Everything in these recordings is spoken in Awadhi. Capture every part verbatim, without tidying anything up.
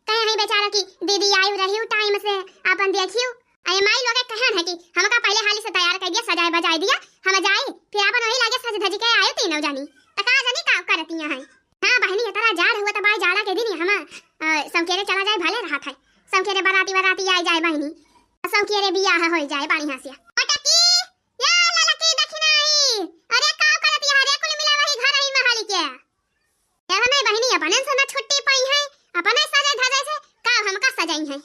कहे हैं बेचारा कि दीदी आयु रही टाइम से, अपन देखियो। अरे माई लोग कहन है कि हमका पहले हाली से तैयार कर दिया, सजाए बजाए दिया, हम जाए, फिर अपन वही लागे सज धज के आयो तीनों जनी। त का जनी का करती हैं। हाँ बहिनी, इतना जाड़ हुआ त बाई, जाड़ा के दिन हम, अ, सौकेरे चला जाए, भले रहत है। सौकेरे बराती बराती आए जाए बहिनी, सौकेरे बियाह हो जाए बढ़िया से। मोटकी, या ललकी दखिनाई, अरे का करती है रे, कुल मिला वही घर ही में हाली के। एहो नहीं बहिनी, अपने से ना छुट्टी पाई है, अपने सजे धजे से का हमका सजाई है।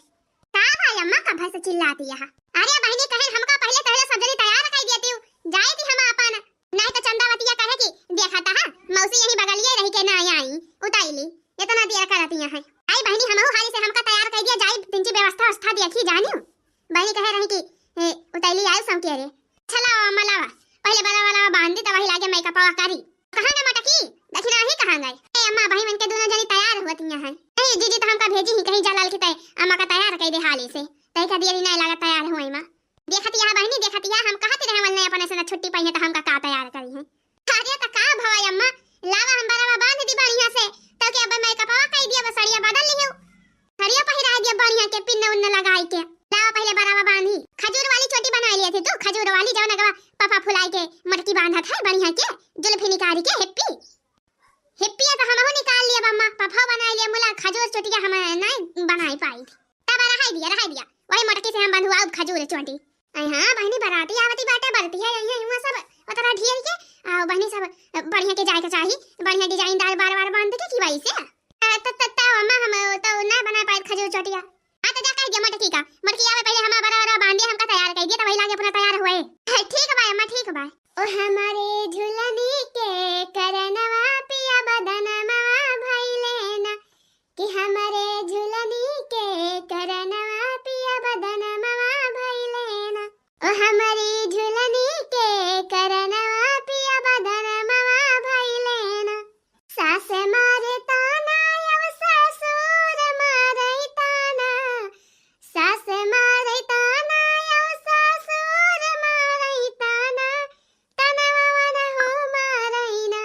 का भाई अम्मा का भैंस चिल्लाती है? अरे बहिनी कहे हमका पहले पहले सब जनी तैयार कर देती हूँ, जाई थी हम अपन। नहीं तो चंदावतिया कहे कि देखा था मौसी यही बगलिए रही के ना आई, उताई ली, इतना देर करती है। आई बहिनी हमहू हाली से हमका तैयार कर दिया, जाई तिनची व्यवस्था व्यवस्था देखी जानियो। बहिनी कहे रही कि ए, उतैली आयल सौंके रे। चला अम्मा लावा, पहले बड़ा वाला बांध दी, तब वही लागे मेकअपवा करी। कहाँ गए मटकी? दखिना ही कहाँ गए? ए अम्मा, भाई मन के दोनों जनी तैयार होती हैं। नहीं जीजी, तो हमका भेजी ही कहीं जलाल की तय अम्मा का तैयार कर दे हाली से। तय का दिया नहीं लागत तैयार हुए माँ। देखत यहाँ बहिनी, देखत यहाँ हम कहत रहे वल्ले अपने से न छुट्टी पाई है तो हमका का तैयार करी है। अरे तो का भवा अम्मा, लावा हम बराबर बांध दी बढ़िया से, तो के अब मेकअपवा कर दिया, बस सड़िया बदल लियो। सड़िया पहिरा दिया बढ़िया के, पिन्न उन्न लगाई के। लावा पहले बराबर बांधी। खजूर वाली चोटी बनाई लिए थे तू, खजूर वाली जौन अगवा पफा फुलाई के मटकी बांधत है बढ़िया के, जुल्फी निकारी के हिप्पी। हिप्पिया तो हमहू निकाल लिए अम्मा, पफा बनाई लिए मुला, खजूर चोटिया हम नहीं बनाई पाई। तब रहाई दिया, रहाई दिया, वही मटकी से हम बंधुआ खजूर चोटी। अरे हाँ बहिनी, बराती आवती बाटे, बरती है यही हुआ सब उतरा ढेर के, आ बहिनी सब बढ़िया के जाए के चाही, बढ़िया डिजाइनदार बार बार बांध के की वही से। त त त त अम्मा हम तो ना बना पाए खजूर चोटिया। आ तो जा कह दिया मोटकी का, मोटकी आवे पहले हमारा बड़ा बड़ा बांधे, हमका तैयार कर दिया, तो वही लागे अपना तैयार हुए। ठीक बा अम्मा, ठीक बा। ओ हमारे झुलनी के करनवा पिया बदनवा भइले ना, कि हमरे झुलनी के करनवा पिया बदनवा भइले ना। ओ हमरी झुलनी के करनवा पिया बदनवा भइले ना। सास मारे ताना अब ससुर मारे ताना, सास मारे ताना अब ससुर मारे ताना, तनवा वनहु मारैना,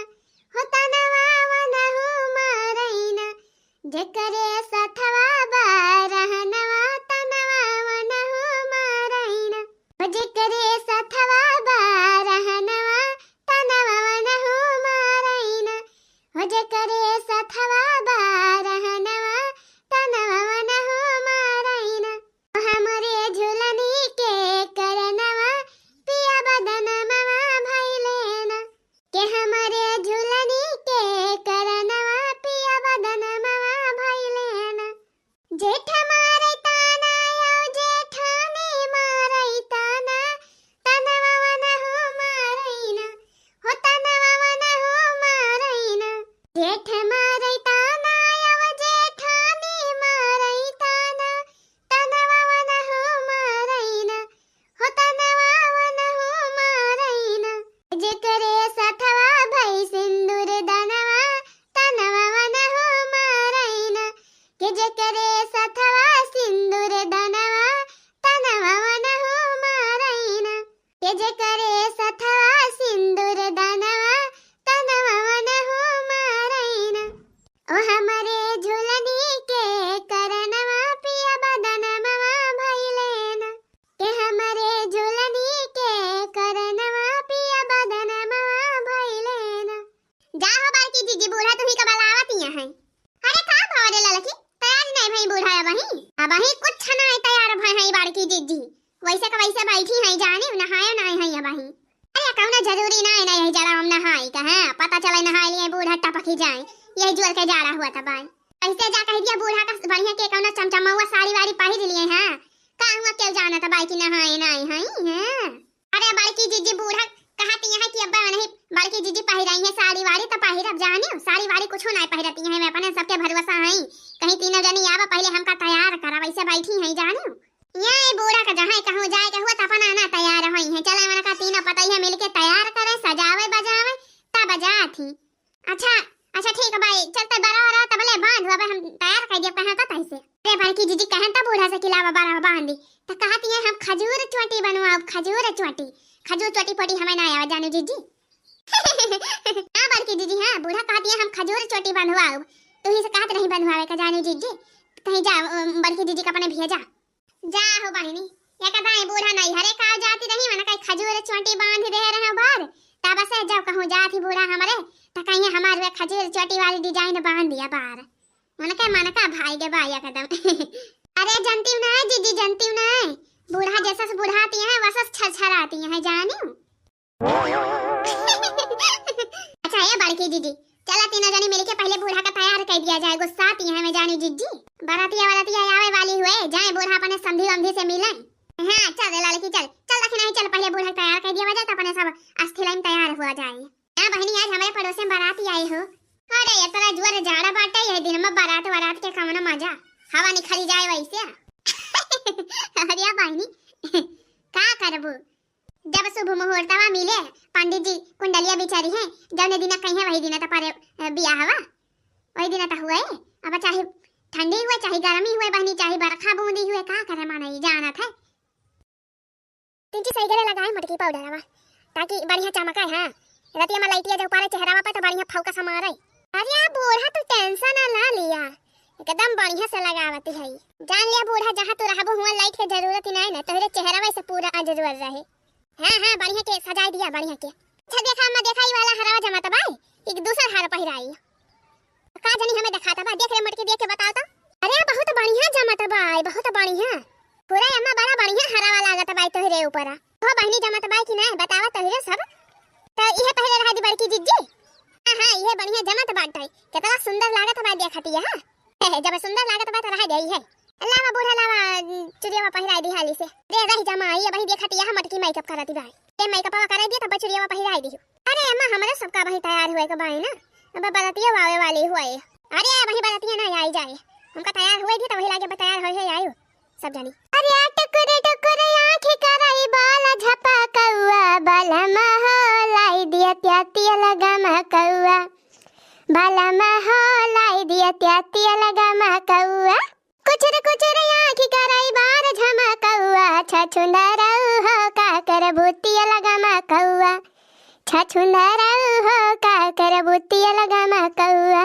हो तनवा वनहु मारैना। जेकरे सथवा बा रहनवा, तनवा वनहु मारैना। हो जेकरे सथवा बा रहनवा, तनवा वनहु मारैना। हो जेकरे सथवा बा रहनवा, तनवा वनहु मारैना। हमरे झुलनी के करनवा पिया बदनवा भइले ना, के हमरे झुलनी के करनवा पिया बदनवा भइले ना। जेठ मारे ताना यो जेठानी मारे ताना, तनवा वनहु मारैना, हो तनवा वनहु मारैना। जेठ मारे ताना यो जेठानी मारे ताना, तनवा वनहु मारैना, हो तनवा वनहु मारैना। जेकरे सथवा भई सिंदूर दनवा, तनवा वनहु मारैना। के जेकरे सथवा सिंदूर दनवा, तनवा वनहु मारैना। के जेकरे सथवा सिंदूर दनवा, तनवा वनहु मारैना। ओ हमरे झुलनी के करनवा पिया बदनवा भइले ना, के हमरे झुलनी के करनवा पिया बदनवा भइले ना। जा हो बड़की जीजी, बूढ़ा तुही का बलावत ही हैं। अरे का भवा रे ललकी, तैयार नहीं भई बूढ़ा अबही? अबही कुछ नहीं तैयार भई हैं बड़की जीजी, वैसे का वैसे बैठी हैं जाने, नहाए नहीं हैं अबही। अरे कौनो जरूरी ना है ना यही जरा हम नहाई का, हैं? पता चले नहाए लिए बूढ़ा टपकी जाए, यही जुअर के जाड़ा हुआ था बाई। ऐसे जा कह दिया बूढ़ा का बढ़िया के कौनो चमचमौआ साड़ी वाड़ी पहिर लिए हैं, का हुआ केहू जानत बाई कि नहाए ना आई हैं, हैं? अरे बड़की जीजी बूढ़ा कहती हैं कि अब्बा नहीं बड़की जीजी पहिराई हैं साड़ी वाड़ी तो पहिरब जानियो, साड़ी वाड़ी कुछो ना पहिरती हैं, मैं अपने सबके भरोसा हैं। कहीं तीनों जनी आवा पहले हमका तैयार करा, वैसे बैठी हैं जानियो। ये बूढ़ा का जहाँ कहूँ जाए के हुआ त अपन आना तैयार होई है। चले मन का तीनों पतैया मिलके तैयार करे, सजावे बजावे, तब जात ही। अच्छा, अच्छा ठीक है बाई, चलते बरा वरा तबले बांध, अब हम तैयार कर दिया कहाँ का तैसे। अरे बड़की जीजी कहन त बूढ़ा से खिलावा बरा बांध दी, त कहती है हम खजूर चोटी बनवाओ, खजूर चोटी, खजूर चोटी पोटी हमें ना आवा जानू जीजी। हाँ बड़की जीजी, हाँ बूढ़ा कहती है हम खजूर चोटी बनवाओ, तू ही से कहत नहीं बनवावे का जानू जीजी। कहीं जा, अ, बड़की जीजी का अपने भेजा। जा हो बहिनी, एक दाई बूढ़ा नैहरे का जाती रही, मन कहीं खजूर चोटी बांध दे रहे भर, तब से जब कहूँ जाती बूढ़ा हमरे, त कहीं हमार वे खजूर चोटी वाली design बांध दिया बार। उनके मन का भाई के बा एकदम। अरे जनती नहीं जीजी, जनती नहीं, बूढ़ा जैसा से बुढ़ाती हैं, वैसा से छरछराती हैं, जानी। अच्छा ए बड़की जीजी, चला तीनों जनी मिलके पहले बूढ़ा का तैयार कर दिया जाए, गुस्साती हैं मैं जानी जीजी। बरातिया वरातिया आवे वाली हुए, जाए बूढ़ा अपने समधी वमधी से मिले। हाँ चल रे लड़की चल, चल दखिनही चल, पहले बूढ़ा का तैयार कर दिया जाए तो अपने सब अस्थि line तैयार हुआ जाए। हाँ बहिनी, आज हमरे पड़ोस में बारात आई हो। अरे, इतना जोर जाड़ा बाटे, यही दिन में बारात वारात के कवनो मजा, हवा निखरी जाए वैसे। अरे बहिनी, का करबू, जब शुभ मुहूर्तवा मिले, पंडित जी कुंडलिया बिचारी हैं, जौने दिना कहिए वही दिना त परे, अ, बियाहवा, वही दिना त हुए। अब चाहे ठंडी हुए, चाहे गर्मी हुए बहिनी, चाहे बरखा बूंदी हुए, का करे माने, ई जानत है। तिनची सही करे लगाए मोटकी पाउडरवा, ताकि बढ़िया चमके। हाँ, रतिया में लाइटिया जब पारे चेहरावा पे तो बढ़िया फौकस मारे। अरे आ बूढ़ा तू tension ना ला लिया, एकदम बढ़िया से लगावती है। जान लिया बूढ़ा, जहाँ तू रहबो हुआ लाइट के जरूरत ही नहीं ना, तोहरे चेहरावा से पूरा अजरवर रहे। हाँ हाँ, बढ़िया के सजाई दिया, बढ़िया के। अच्छा देखा अम्मा, देखा ई वाला हरवा जमत बा, एक दूसर हार पहिराई। का जनी हमें देखाता बा, देख रे मोटकी, देख के बताओ तो। अरे बहुत बढ़िया जमत बा, बहुत बढ़िया। पूरा अम्मा बड़ा बढ़िया हरावा लागत बा तोहरे ऊपर। हो बहिनी जमत बा कि ना बतावा तोहरे सब। त इहे पहले रहा दी बड़की जिज्जी। हाँ हाँ, इहे बढ़िया जमत बाटे। कितना सुंदर लागत बा देखतिया, हाँ। जब सुंदर लागत बा त रहा जाई है। लावा बूढ़ा लावा, चुरियावा पहिराई दी हाली से। रे रह जमाई, अबही देखतिया हम मोटकी makeup करती बा। ते makeupवा कराई दिया तब चुरियावा पहिराई दी। अरे अम्मा, हमरे सबका अबही तैयार हुए के बाए ना, अब बरतिया आवे वाली हुए। अरे अबही बरतिया ना आई जाए, हमका तैयार हुए दी तब वही लागे अब तैयार होए है आयु सब जानी। अरे टुकुर टुकुर आँखी करई बाला झपकउआ, बलमा हो लाई दिया त्यातिया लगम कउआ, बलमा हो लाई दिया त्यातिया लगम कउआ। कुचुर कुचुर आँखी करई बार झमकउआ, छछुंदरऊ हो का करबू तिया लगमा कउआ, छछुंदरऊ हो का करबू तिया लगमा कउआ।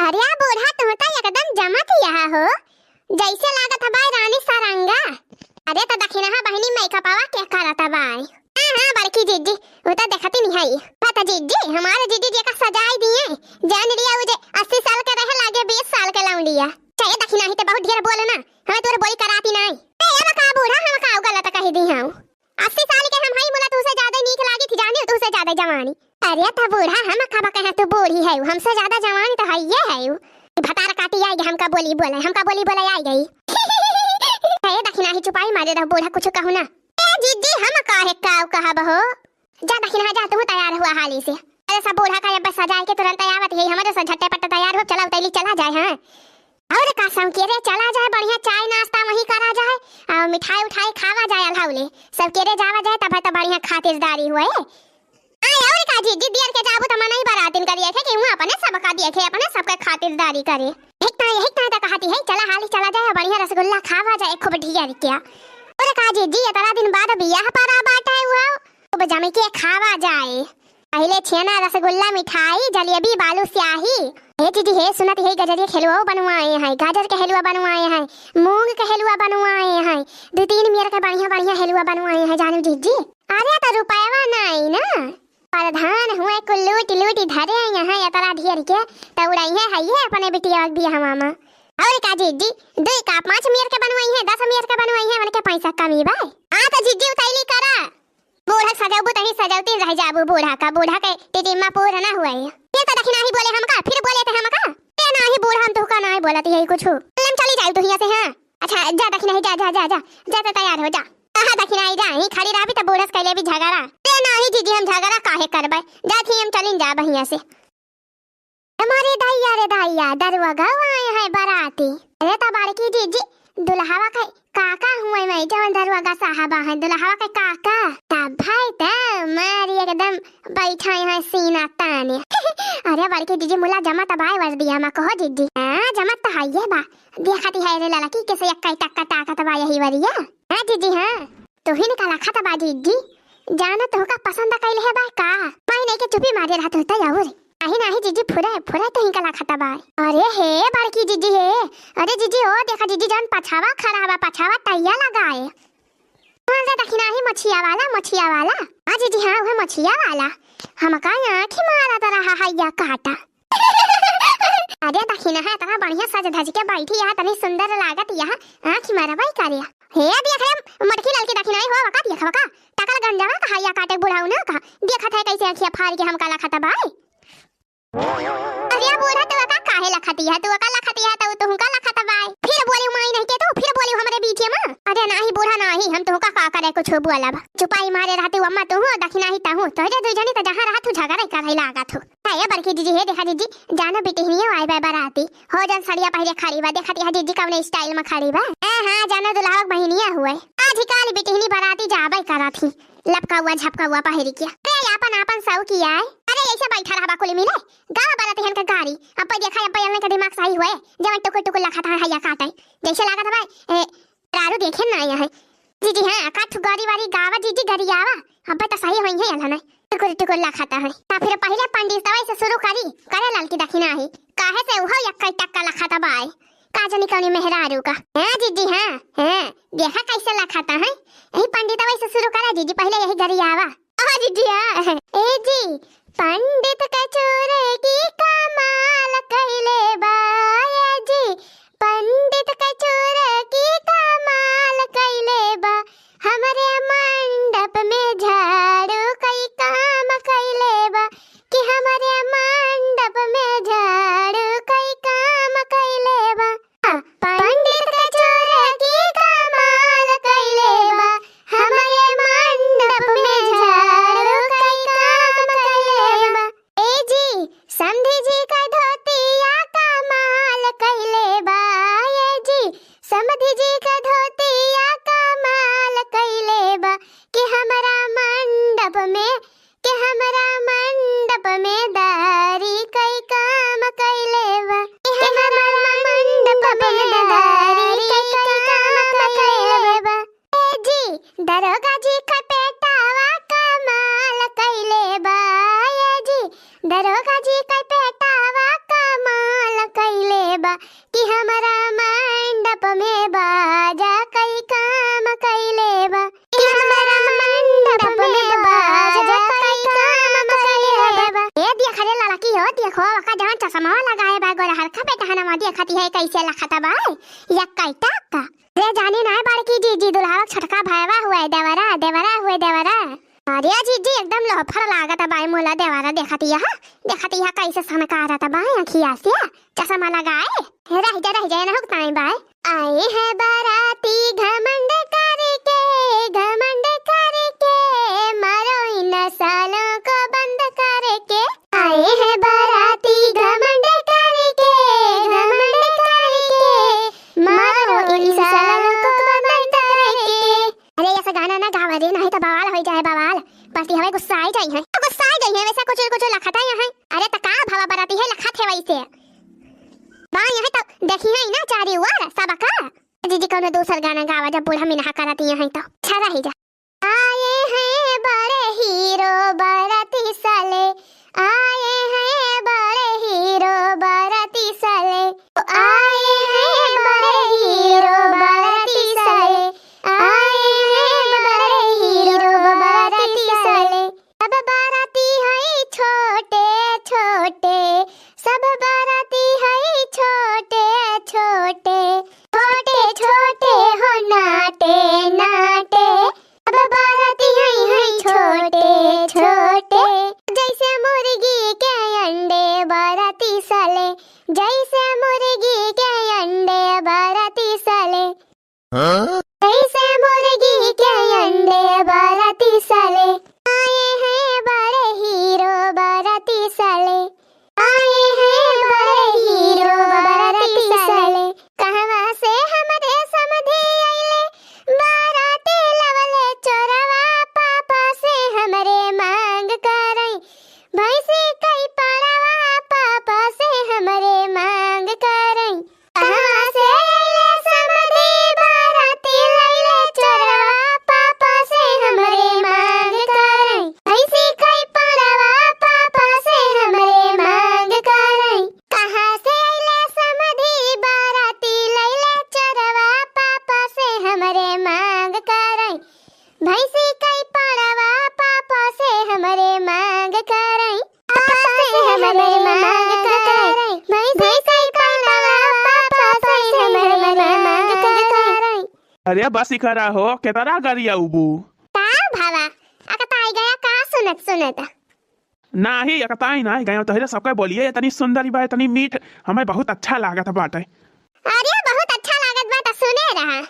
अरे आ बूढ़ा, तू तो एकदम जमत यहा हो, जैसे लागत है बाय रानी सारंगा। अरे तो दखिनहा बहिनी makeupवा के करत बाय? हाँ हाँ बड़की जिज्जी, वो तो देखती नहीं है। पता जिज्जी, हमारे जिज्जी जी का सजाई दिए, जान लिया वो जे अस्सी साल के रहे लागे बीस साल के लौंडिया। चाहे दखिनही तो बहुत ढेर बोले ना, हमें तोर बोली कराती नहीं। ए, अब का बूढ़ा, हम का गलत कह दी हूँ? अस्सी साल के हम हई, मुला तुहसे ज्यादा नीक लागी थी, जानी तुहसे ज्यादा जवानी। अरे त बूढ़ा, हम कब कहे तू बूढ़ी है, हमसे ज्यादा जवानी तो हइये है। ई भतार काटी आई गई, हमका बोली बोले, हमका बोली बोले आई गई। ए दखिनही, चुपाई मारे रहो बूढ़ा, कुछ कहू ना। ए जिज्जी, हम काहे काव कहब हो? जा दखिनहा जा, तू तैयार हुआ हाली से। अरे सब बूढ़ा का अब सजाए के तुरंत आवत है, हमरे से झट्टे पट्टे तैयार हो, चला उतैली चला जाए। हाँ और का समकेरे चला जाए, बढ़िया चाय नाश्ता वहीं करा जाए और मिठाई उठाई खावा जाए अल्हाउले। सबकेरे जावा जाए तब तो बढ़िया खातिरदारी हुए। आए और का जिज्जी, दियर के जाबू तो मनई बरातिन का देखे कि हुआ अपने सबका देखे, अपने सबका खातिरदारी करे। एक ना यही ना तो कहती है, चला हाली चला जाए, बढ़िया रसगुल्ला खावा जाए खूब ढेर के। और का जिज्जी, इतना दिन बाद बियाह परा बाटे हुआ, खूब जम के खावा जाए। पहले छेना, रसगुल्ला, मिठाई, जलेबी, बालू स्याही। हे जिज्जी हे, सुनत हे गजर के हलवा बनवाए हैं, गाजर के हलवा बनवाए हैं, मूंग के हलवा बनवाए हैं, दो तीन मेर के बढ़िया बढ़िया हलवा बनवाए हैं जानू जिज्जी। अरे तो रुपयवा नहीं ना, प्रधान हुए कुल लूट लूट धरे यहाँ इतना ढेर के, तो उड़ाई है, है ये अपने बिटिया बियाहवा में। और का जिज्जी, दो का पाँच मेर के बनवाई है, दस मेर के बनवाई है, उनके पैसा कमी बा। आ तो जिज्जी उतैली करा। बूढ़ा सजौबू तही सजौती रह जाबू बूढ़ा का, बूढ़ा के टिटिम्मा पूर ना हुए। ये तो दखिनही बोले हमका, फिर बोले थे हमका। ए नाही बूढ़ा, हम तुहका नाही बोलत यही कुछ। हम चली जाई तू हियां से, हाँ। अच्छा जा दखिनही, जा जा जा जा, जा तो तैयार हो जा। कहाँ दखिनही जा, ही खड़ी रहबी तो बूढ़ा से कैले भी झगड़ा। ए नाही जिज्जी, हम झगड़ा काहे करबे, जात ही हम चलिन जा बहिया से। हमारे दैया रे दैया, दरुआ गौ आए हैं बराती। अरे तो बड़की जिज्जी, दुल्हवा के काका हुए मैं, जवन दरुआ साहबा है, दुल्हवा के काका। तब भाई त मारी एकदम बैठा है सीना ताने। अरे बड़की जिज्जी, मुला जमा तब आए वर्दिया में, कहो जिज्जी। हाँ, जमा तो है ये बा। देखती है रे लड़की कैसे एक कई टक्का ताकत बा यही वरिया। हाँ जिज्जी, हाँ। तोहिन का लखत बा जिज्जी, जाना तोहका पसंद कैले है बा का? मैं नहीं के चुपी मारे रहत होता यार। नाही, नाही जीजी, फुरे, फुरे तोहिंका लखत बाय। अरे हे बड़की जीजी हे, अरे जीजी, ओ देखा जीजी, जौन पछावा खड़ा बा, पछावा तहिया लगाए। हाँ, दे दखिनही मछिया वाला, मछिया वाला। हाँ जीजी, हाँ, उहे मछिया वाला। हमका आँखी मारत रहा है या काटा। अरे दखिनहा, इतना बढ़िया सज धज के बैठी है, इतनी सुंदर लागत यहाँ, आँखी मारबई करिया। हे देख रे, मटकी ललकी दखिनही हो, वका देख, वका। टकल गंजवा का हैया काटे बुढ़ऊ ना का। देखत है कैसे अँखिया फाड़ के हमका लखत बाय। अरे बूढ़ा, तू का काहे लखती है? तू का लखती है, तू तुहका लखत बाय। फिर बोली माई नहीं के तू, फिर बोली हमरे बीचे में। अरे नाही बूढ़ा नाही, हम तुहका का करे कुछ बोलब। चुपाई मारे रहती अम्मा तू हो, दखिनही तहू। तोहरे दुई जनी त जहाँ रहत हू झगड़ा करही लागत हू। हे बड़की जीजी, हे देखा जीजी, जानो बिटिहनियो आए बा बराती। हो जौन सड़िया पहिरे खड़ी बा, देखत है जीजी कौने style में खड़ी बा। ए हाँ, जानो दुल्हावक बहिनिया हुए। आज ही काल बिटिहनी बराती जाबे करत ही। लपकउआ झपकउआ पहिरी के। अरे आपन आपन सौकिया है। अरे ऐसे बैठा रहबा कुल मिले। गावा बराती हन का गारी। अब देखा, अब अलने का दिमाग सही हुए। जवन टुकुर टुकुर लखत है हैया काटे। जैसे लागत है भाई, ए, रारू देखे ना आया है। जीजी हाँ, का ठुगारी वारी गावा जीजी गरियावा। अब्बे तो सही होई है अल्लाह ने। टुकुर टुकुर लखत है। ता फिर पहिले पंडित तवई से शुरू करी। करे ललकी दखिनही। काहे से उहो यक्का टक्का लखत बाय। का जानी कौनी मेहरारू का। हाँ जीजी हाँ, हाँ। देखा कैसे लखत है। यही पंडित तवई से शुरू करा जीजी, पहिले यही गरियावा। ओ जीजी हाँ। ए जी, पंडित के चोर की कमाल कैले बा, ए जी, पंडित के चोर की कमाल कैले बा, हमरे मंडप में झाड़ू कई काम कैले बा, कि हमरे मंडप में झाड़ू कई काम कैले बा। पंडित के चोर की कमाल कैले बा, हमरे मंडप में झाड़ू कई काम कैले बा। ए जी, समधी जी का धोतिया कमाल कैले बा। ए जी, समधी जी का धोतिया कमाल कैले बा, कि हमरा मंडप में, कि हमरा मंडप में दारी कई काम कैले बा, कि हमरा मंडप में दारी कई काम कैले बा। ए जी, दरोगा जी का पेटावा कमाल कैले बा। ए जी, दरोगा जी का पेटावा कमाल कैले बा, कि हमरा मंडप में बाजा कई काम कैले बा, कि हमरा मंडप में बाजा कई काम कैले बा। ए देखा रे लड़की हो, देखो, ओका जवन चश्मा लगाए बा, गोरहरका बेटहनवा देखती है कैसे लखत बा, यक्का टक्का। रे जानी नाय बड़की जीजी, दुल्हावा छोटका भाईवा हुए देवरा, देवरा हुए देवरा। अरे जीजी एकदम लोफर लागत बाय मोला देवरा, देखती है, देखती है कैसे सनकारत बाय अँखिया से, चश्मा लगाए। रहि जा, रहि जा, ना हुकताई बाय। आए हैं बाराती घमंड करके, घमंड करके, मारो इन सालों को बंद करके। आए हैं बाराती घमंड करके, घमंड करके, मारो इन सालों को बंद करके। अरे ऐसा गाना ना गावा रे, नहीं तो बवाल हो जाए बवाल। बस ये हमें गुस्सा आ जाई है, गुस्सा आ जाई है, वैसे कुछ कुछ लखता ही है। अरे त का भवा बराती है लखत है वैसे। बा यहाँ तो देखी है ना चारी ओर सबका। जीजी कौनो दूसर गाना गावा, जब बूढ़ा मिनहा करती है तो। अच्छा रही जा। आए हैं बड़े हीरो बराती साले, आए हैं बड़े हीरो बराती साले, आए हैं बड़े हीरो बराती साले, आए हैं बड़े हीरो बराती साले। सब बराती हैं छोटे छोटे, सब बराती हैं छोटे छोटे, छोटे छोटे हो नाटे नाटे। अब बराती हैं, हैं छोटे, छोटे। जैसे मुर्गी के अंडे बराती साले, जैसे मुर्गी के अंडे बराती साले। हाँ? जैसे मुर्गी के अंडे बराती साले। आए हैं बड़े हीरो बराती साले। आए हैं बड़े हीरो बराती साले। कहवा से हमरे समधी अइले, बराती लवले चोरवा, पापा से हमरे मांग करई। भैंसी कई परवा, पापा से हमरे मांग करई। कहवा से अइले समधी बराती अरे बस इकरा हो, केतरा गरियाउबू? का भावा, अकताई गया का सुनत सुनत? नाही, अकताई नाही गया, तोहरे सबके बोलिए इतनी सुंदर बा, इतनी मीठ, हमें बहुत अच्छा लागत बाटे। अरे बहुत अच्छा लागत बा, त सुने रहा।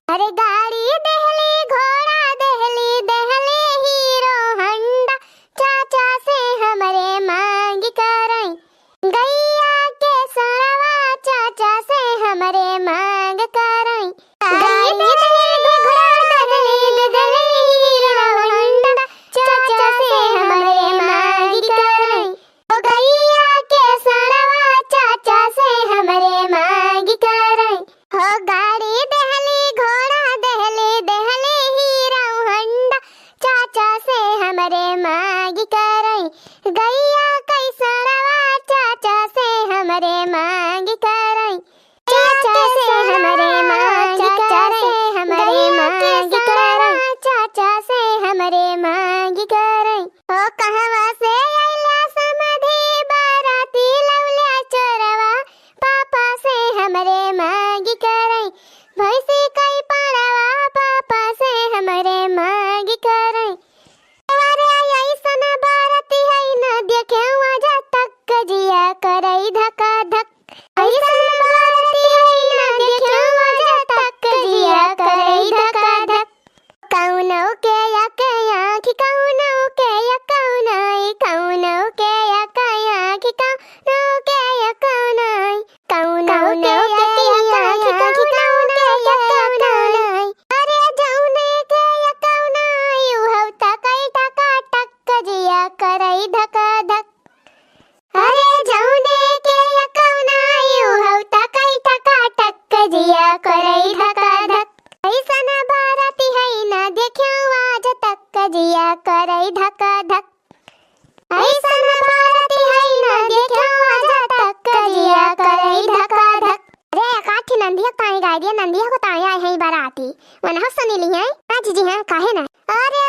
अरे गाड़ी देहली, घोड़ा देहली, देहली हीरो होंडा, चाचा से हमरे मांग करई। गैया के सड़वा, चाचा से हमरे मांग करई। गाड़ी देहली, घोड़ा देहली, देहली हीरो होंडा, चाचा से हमरे मांग करई। ओ गैया के सड़वा, चाचा से हमरे मांग करई। हो गाड़ी देहली, घोड़ा देहली, देहली हीरो होंडा, चाचा से हमरे मांग करई। गैया के सड़वा, चाचा से हमरे मांग करई। चाचा से हमरे मांग करई, गैया के सड़वा, चाचा से हमरे मांग करई। ओ कहवा से अइला समधी बाराती लौल्या चोरवा, पापा से हमरे मांग करई। भैंसी कई पाड़वा, पापा से हमरे मांग करई। अरे अइसन बाराती है न देखे आजा तक, जिया करई धका धक। अइसन बाराती है न देखे आजा तक, जिया करई धका धक। कउनो के एक आँखि, कउनो के एक नाई, कउनो के एक आँखि, कउनो के एक नाई, कउनो के एक आँखि, कउनो के एक नाई। अरे जउने के एक नाई, उहौ तकई टका टक, जिया करई धका धक। अरे जउने के एक नाई, उहौ तकई टका टक, जिया करई धका धक। अइसन बाराती है न देखे आजा तक, जिया करई धका धक। अइसन बाराती है न देखे आजा तक, जिया करई धका धक। अरे एकाठी नंदिया ताई गाय दिया, नंदिया को ताई आए हैं बाराती, वनहु सुनी लिहैं। हाँ जीजी हाँ, काहे ना। अरे